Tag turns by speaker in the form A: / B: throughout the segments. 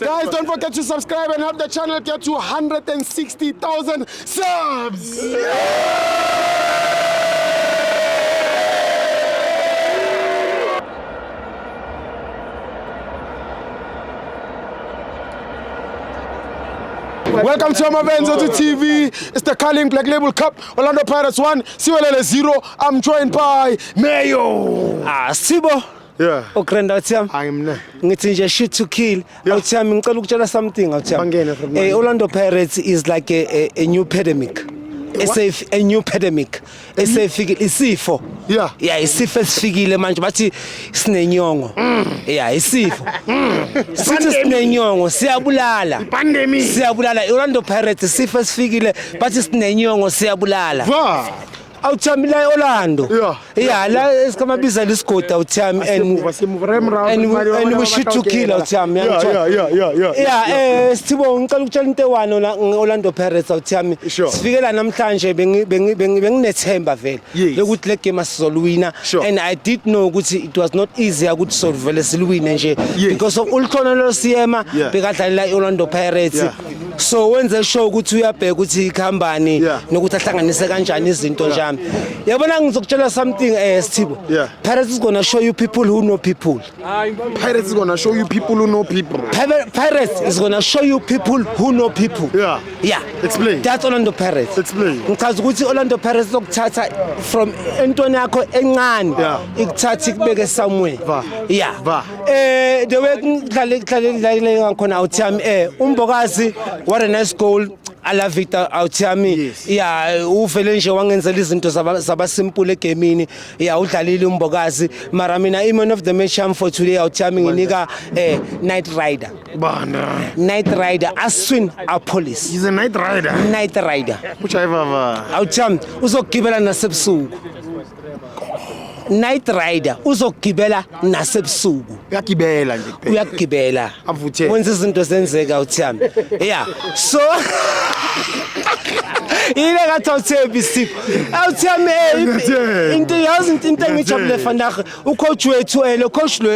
A: Guys, don't forget to subscribe and help the channel get to 160,000 subs. Welcome to Amavenzo to TV. It's the Carling Black Label Cup. Orlando Pirates 1, Siwelele 0. I'm joined by Mayo.
B: Ah Sibo.
A: Yeah.
B: Ugrand awuthiyami.
A: I'm ne.
B: Ngithi nje shit to kill. Awuthiyami ngicela ukutshela something awuthiyami.
A: Bangene, Fred,
B: Eh Orlando Pirates is like a new pandemic. Esef a new pandemic. Esefikile isifo.
A: Yeah.
B: Yeah, isifo esifikile manje bathi sinenyongo. Yeah, isifo. Sithi sinenyongo siyabulala.
A: Pandemic.
B: Siyabulala Orlando Pirates isifo esifikile bathi sinenyongo siyabulala.
A: Va.
B: Awuthami la eOrlando.
A: Yeah.
B: Yeah, la esikamabiza lesigodi awuthami and
A: Simuva, simuva. Rem round.
B: and we shoot to kill awuthami
A: Yeah, yeah, yeah, yeah, yeah.
B: Yeah, Sithibo ngicela ukutshela into ewane Orlando Pirates awuthami.
A: Sure.
B: Sifikela namhlanje benginethemba vele
A: Yes.
B: lokuthi le game asizoluwina
A: Sure.
B: and I did know ukuthi it was not easy ukuthi solvele siluwine nje
A: Yes.
B: because of uLikhonelo Siyema
A: Yeah.
B: bekadlalela iOrlando Pirates.
A: Yeah.
B: So wenze sure ukuthi uyabheka ukuthi ikhambani
A: Yeah.
B: nokuthi ahlanganise kanjani izinto njami. Yabona ngizokutshela something Sithibo.
A: Yeah.
B: Pirates is going to show you people who know people.
A: Pirates is gonna show you people who know people.
B: Pirates is gonna show you people who know people.
A: Yeah.
B: Yeah.
A: Explain.
B: That's Orlando Pirates.
A: Explain.
B: Ngichaza ukuthi Orlando Pirates izokuthatha from entweni yakho encane
A: Yeah.
B: ikuthatha ikubeke somewhere.
A: Va.
B: Yeah.
A: Va.
B: The way ngidlale ngidlale ngidlale ngakhona awuthami uMbokazi what a nice goal. I love it awuthami.
A: Yes.
B: Yeah, uvele nje wangenzela izinto zaba simple egamini. Yeah, udlalile uMbokazi. Mara mina i man of the match yami for today awuthami nginika Night Rider.
A: Bana.
B: Night Rider Aswin Appollis.
A: He's a night rider.
B: Night Rider.
A: Uchayivava.
B: Awuthami uzogibela nasebusuku. Night Rider uzogibela nasebusuku.
A: Uyagibela nje kuphela.
B: Uyagibela.
A: Avuthe.
B: Wenza izinto zenzeka awuthami. Yeah. So Ile ngathi awuthembi Sipho. Awuthembi
A: Ngiyathemba.
B: into yazi into engijabule vandag ucoach wethu lo coach lo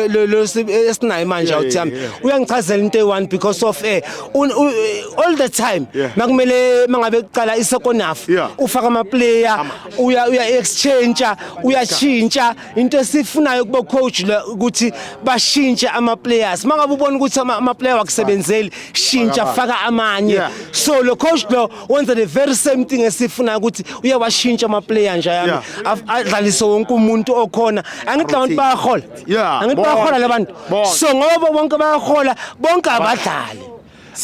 B: esinayo manje
A: Yeah,
B: awuthembi
A: yeah,
B: uyangichazela into eyi-one because of all the time
A: Yeah.
B: makumele mangabe kuqala i-second half
A: Yeah.
B: ufaka ama-player uya exchange uyashintsha into esifunayo kubo coach la ukuthi bashintshe ama-players mangabe ubona ukuthi ama-player wakusebenzeli shintsha faka amanye
A: Yeah.
B: so lo coach lo wenza the very same thing esifunayo ukuthi uyawashintsha ama-player nje yami
A: Yeah.
B: Adlalise wonke umuntu okhona angithi labantu bayahola
A: Yeah,
B: angithi bayahola
A: bonke.
B: labantu
A: Bonke.
B: so ngoba bonke bayahola bonke abadlali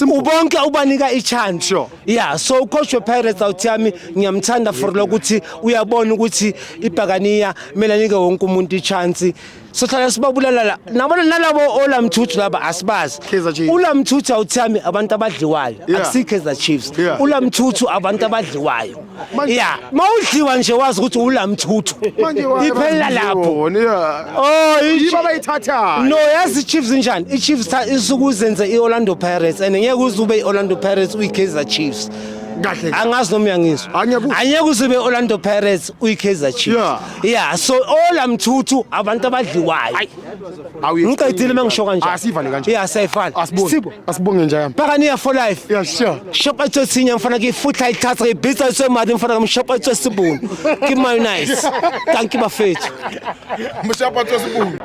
B: ubonke ubanika i-chance
A: Sure.
B: yeah so ucoach we-Pirates awuthiyami ngiyamthanda for lokuthi uyabona ukuthi ibhakaniya kumele anike wonke umuntu i-chance sohlala sibabulala la nabona nalabo olamthuthu laba asibazi
A: Kaizer Chiefs.
B: ulamthuthu awuthiyami abantu abadliwayo
A: Yeah.
B: akusiyi Kaizer Chiefs
A: Yeah.
B: ulamthuthu abantu abadliwayo
A: Manje-
B: yeah mawudliwa nje wazi ukuthi ulamthuthu
A: Manje
B: iphelela lapho
A: Yeah.
B: oh
A: Yibo abayithathayo.
B: No yazi i-Chiefs njani i-Chiefs isuke uzenze i-Orlando Pirates and ngeke uze ube i-Orlando Pirates uyi-Kaizer Chiefs
A: Kahle.
B: angazi noma uyangizwa
A: Angiyakuzwa.
B: angeke uze ube i-Orlando Pirates uyi-Kaizer Chiefs
A: Yeah.
B: yeah so olamthuthu abantu abadliwayo
A: Awu,
B: ngiqedile uma ngisho kanje
A: Asivale kanje.
B: yeah siyayifana
A: Asibonge.
B: Sipho
A: Asibonge nje yami.
B: Pakaniya for life
A: Yeah, sure.
B: Shopa tso tshinya mfana ke futla ithatha ke bitsa tso madi mfana ke mshopa tso sibunu ke mayonnaise thank you bafethu
A: Mshapa tsosibulu.